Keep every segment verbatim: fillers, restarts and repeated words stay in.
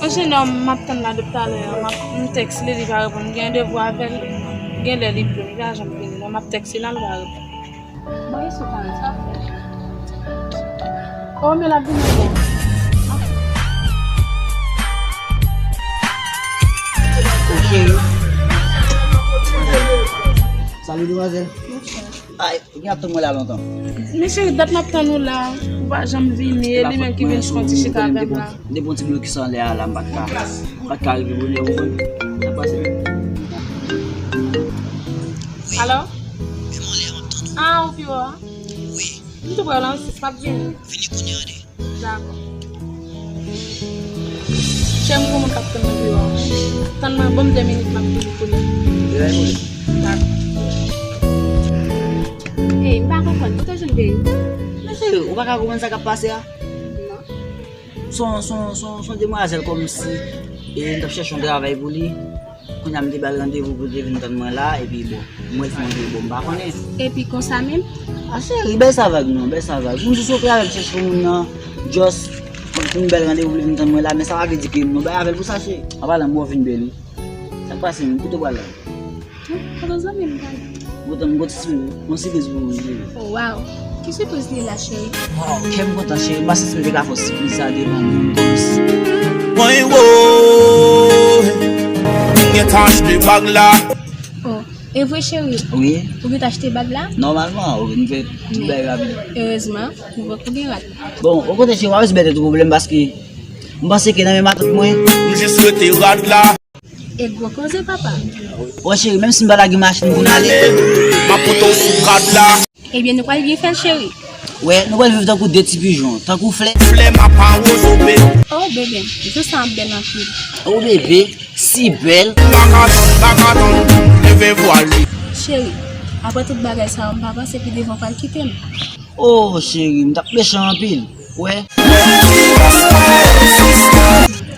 Yon jenòm m ap tann la depi talè a, m ap, m tèks li, li pa reponn. M gen devwa avè l, gen lè li vle, li pa janm vini non, m ap tèks li la, li pa reponn. Bon, e sou kare sa fè. Oh, men l ap vini la. Ok. Salut, demoiselle. Ay, ou gen ap tann mwen la lontan. Men cheri, dat m ap tann ou la, ou pa janm vini, e li menm ki vin fè yon ti chita avè m la. Depi yon ti blokis anlè a la, m pa t ka, m pa t ka rive bonè, ou konprann? Sa pase. Alo? Ah, ou pi wo a? Wi. M tou prè la, sis, m ap vini. Vini kounye a de. Dakò. Chè m, gon moun k ap tann mwen deyò a. Tann mwen, ban m de minit, m ap vini kounye a. Dakò. Hey, m pa konprann. Kote w jwenn Beri? Men cheri, ou pa ka konprann sa k ap pase a? Non. Se yon, se yon, se yon, se yon demwazèl kòmsi, e, m t ap chèche yon travay pou li. Kounye a m te ba l randevou pou l te vin tann mwen la, epi bon, mwen fè yon de bon, m pa konnen. Epi konsa menm? A cheri, bay sa vag non, bay sa vag. Moun sou sote avè l chèche moun nan, just, m ba l randevou pou l vin tann mwen la, men sa pa vle di ke m non, bay avè l pou sa cheri. An palan, m wè w vin bèl wi. Sa k pase menm, kote w pral la? Kote zanmi m pral? Gon tan m gon ti sipriz, gon sipriz pou ou, cheri. Oh, wow. Ki sipriz li la, cheri? Wow, kè m kontan, cheri. M pa santi m te ka fè w sipriz sa devan moun kòmsi. Mwen wo, m gen tan achte bag la. Oh, e vre, cheri? Wi. Ou gen tan achte bag la? Nòmalman, ou vin fè tout bagay rapid. Erezman, ou poko gen rad. Bon, okontrè, cheri, w pa bezwen bay tèt ou pwoblèm paske m panse ke nan men matant mwen. M jis rete rad la. E gwo koze, papa. Bon, cheri, menm si m pa ta gen machin pou n ale. M ap pote w sou kad la. Ebyen, nou pral byen fè l, cheri. Wè, nou pral viv tankou de ti pijon, tankou flè. Flè m ap awozope. Oh, bebe, jou sa ap bèl anpil. Oh, bebe, si bèl. Bakaton, bakaton, leve vwal li. Cheri, apre tout bagay sa yo, m pa panse pi devan w pral kite m. Oh, cheri, m t ap mechan anpil. Wè.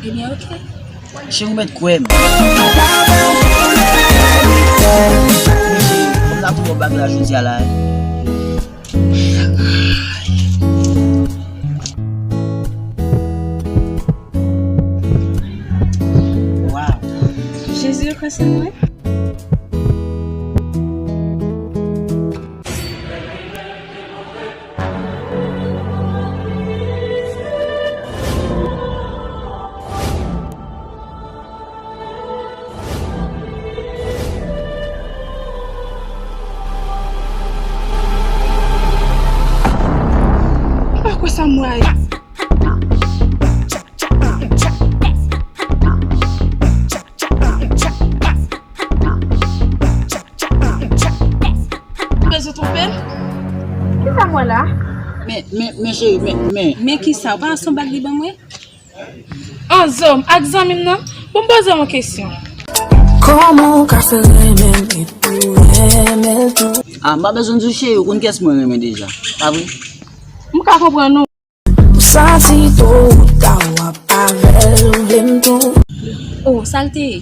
Ebyen, oke. Cheri, ou mèt kwè m. Cheri, fò m ta tou ba w bag la jodi a la, wi. Wow. Jezi, ou kwè se mwen? M pa kwè sa m wè a. Bezwen twonpe m? Kisa m wè la? Men, men, men cheri, men, men. Men kisa? Ou pa wè se yon bag li ban mwen? An, Zo m ak zanmi m nan? Bon, m poze w yon kesyon. Kòman w ka fè renmen m epi w renmen l tou? Ah, m pa bezwen di w cheri, ou konn kiyès mwen renmen deja. Pa vre? M ka konprann ou. M santi tou ta w ap avè l, ou vle m tou. Oh, sa l te ye?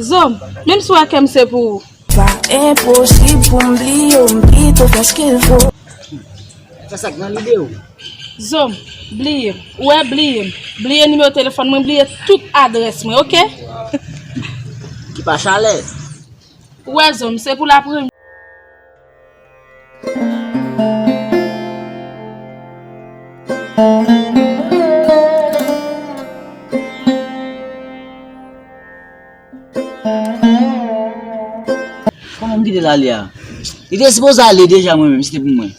Zo m, menm si w wè kè m se pou ou. Pa enposib pou m bliye w, m pito fè ce qu'il faut. Fè sa k nan lide w. Zo m, bliye m. Ou wè, bliye m. Bliye nimewo telefòn mwen, bliye tout adrès mwen, oke? Ki pa chalè. Ou wè, Zo m, se pou lapremye. Kòman m kite l ale a? Li te sipoze ale deja mwen menm, si te pou mwen.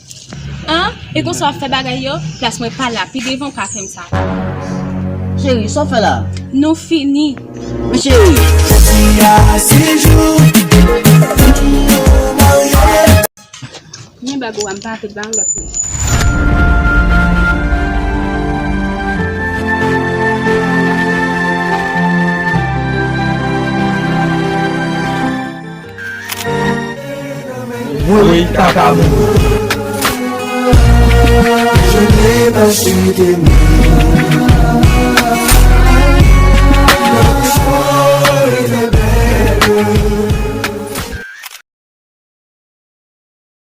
An? E konsa w ap fè bagay yo? Plas mwen pa la. Pi devan w ka fè m sa. Cheri, sa w fè la? Nou fini. Men cheri. Jodi a se jou nou marye. Men bag ou a, m pa fè l ba yon lòt moun. Mwen, mwen, kaka moun. Je n'ai pas su t'aimer.